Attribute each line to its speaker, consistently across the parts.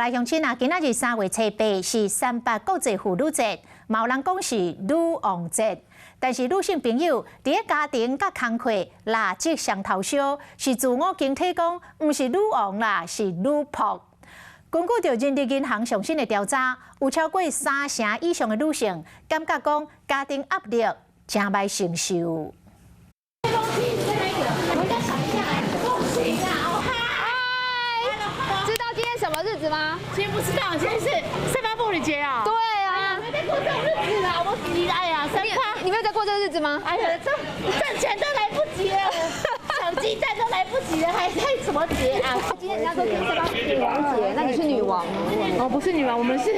Speaker 1: 來鄉親啊，今仔日3月初8是三八國際婦女節，嘛有人講是女王節。但是女性朋友佇咧家庭佮工課蠟燭雙頭燒，是自我警惕講，毋是女王啦，是女僕。根據著人力銀行上新的調查，有超過三成以上的女性感覺講家庭壓力誠歹承受。
Speaker 2: 嗨，知道今天什麼日子嗎？
Speaker 3: 今天不知道，今天是三八婦女節啊。
Speaker 2: 對啊，
Speaker 3: 沒在過這種日子啦，我你哎呀，三八，
Speaker 2: 你沒有在過這個日子嗎？
Speaker 3: 哎呀，這賺錢都來不及了，搶雞蛋都來不及了，還在什麼節啊？
Speaker 2: 今天人家說今天三八女王節，那你是女王？
Speaker 3: 哦，不是女王，我們是，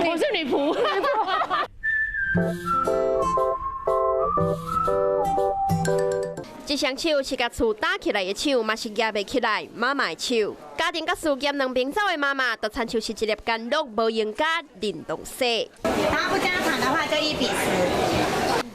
Speaker 3: 我是女僕。
Speaker 4: 這雙手是共厝搭起來的手，嘛是舉袂起來媽媽的手。家庭佮事業兩邊走的媽媽，就親像是一粒甘露無閒佮冷凍雪。
Speaker 5: 然後不加糖的話，就1比10。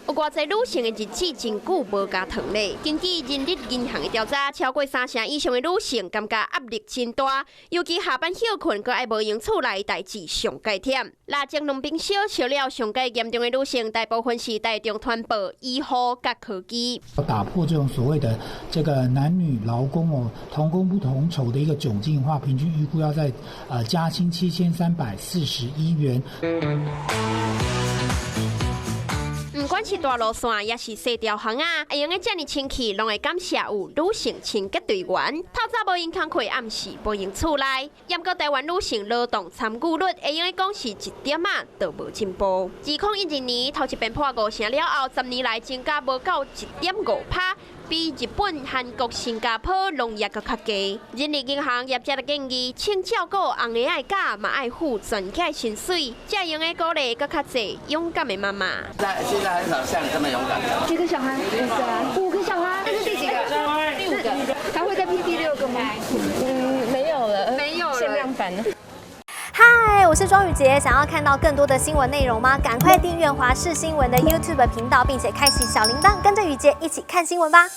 Speaker 4: 有偌濟女性的日子真久無加糖咧。根據人力銀行的調查，超過三成以上的女性感覺壓力真大，尤其下班歇睏，閣愛無閒厝內代誌上蓋忝。蠟燭兩邊燒，燒了上蓋嚴重的女性，大部分是大眾傳播、醫護佮科技。
Speaker 6: 打破這種所謂的這個男女勞工哦同工不同酬的一個窘境的話，平均預估要再加薪7341元。
Speaker 4: 毋管是大路線，抑是細條巷仔，會用得遮爾清氣，攏會感謝有女性清潔隊員。透早無閒工課，暗時無閒厝內。毋過台灣女性勞動參與率，會用得講是一點仔都無進步。2012年頭一遍破五成了後，10年來增加無夠1.5趴。比日本、韓國、新加坡攏猶閣較低。人力銀行業者就建議，請照顧尪仔的假，嘛愛付全額薪水，才會用得鼓勵閣較濟勇敢的媽媽。
Speaker 7: 現在很少像你這麼勇敢的。
Speaker 2: 幾個小孩？五個。五個小孩？這是第幾個？第五個。還會再拼第六個嗎？
Speaker 8: 嗯，沒有了，
Speaker 2: 沒有了，
Speaker 8: 限量版的。
Speaker 9: 嗨，我是莊宇傑，想要看到更多的新聞內容嗎？趕快訂閱華視新聞的 YouTube 頻道，並且開啟小鈴鐺，跟着宇傑一起看新聞吧。